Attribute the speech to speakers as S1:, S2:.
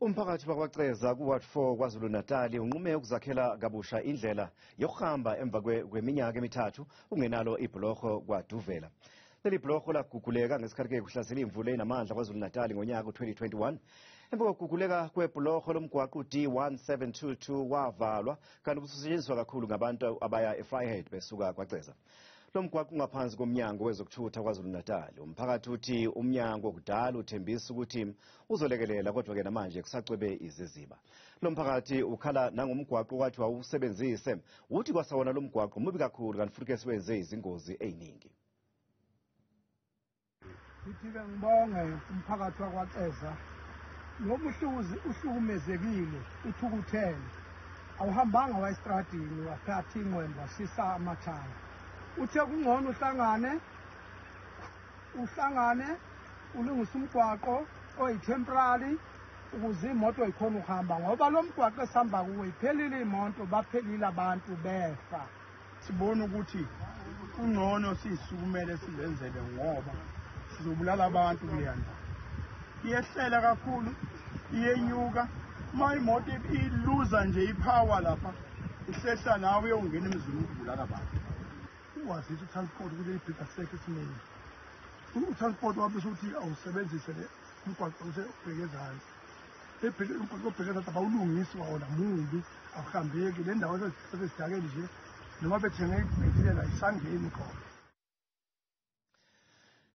S1: Umphakathi wakwaCeza ku-Ward 4 KwaZulu-Natali unqume ukuzakhela kabusha indlela yokuhamba emva kweminyaka emithathu ungenalo ibhuloho kwaDuvela. Leli bhuloho laguguleka ngesikhathi-ke kuhlasela imvula enamandla KwaZulu-Natali ngonyaka u-2021. Emva kokuguguleka kwebhuloho lomgwaqo u-D1722 wavalwa kanti ubusetshenziswa kakhulu ngabantu abaya eVryheid besuka kwaCeza. Lo mgwaqo ungaphansi komnyango wezokuthutha KwaZulu-Natal. Umphakathi uthi umnyango kudala uthembisa ukuthi uzolekelela kodwa-ke namanje kusacwebe iziziba. Lo mphakathi ukhala nangomgwaqo kwathi wawusebenzise uthi kwasawona lo mgwaqo mubi kakhulu kanti futhi ke sewenze izingozi ey'ningi.
S2: Ngithi-ke ngibonge umphakathi wakwaCeza noma uhlukumezekile uthukuthele awuhambanga wayestradini waphatha ingqwembe washisa amathaya. Uthe kungcono uhlangane ulungise umgwaqo oyi-temporary ukuze imoto ikhona ukuhamba ngoba lo mgwaqo esihamba kuwo iphelile imoto baphelile abantu befa.
S3: Sibona ukuthi kungcono sisukumele sizenzele ngoba sizobulala abantu kuleya ndawo. Iyehlela kakhulu, iyenyuka. Uma imoto iluza nje ipower lapha, ihlehla nawe uyongena emzini ukubulala abantu.
S4: Uwazisa utransport kuleli bridge asisekho esimeni. Utransport wabe usuthi awusebenzise le umgwaqo usebheke ezansi. Ebheke umgwaqo obheke ezansi abawulungisi wona mubi, awuhambeki. Le ndawo esesidakeni nje noma bethenge ibhethile ayisangeni khona.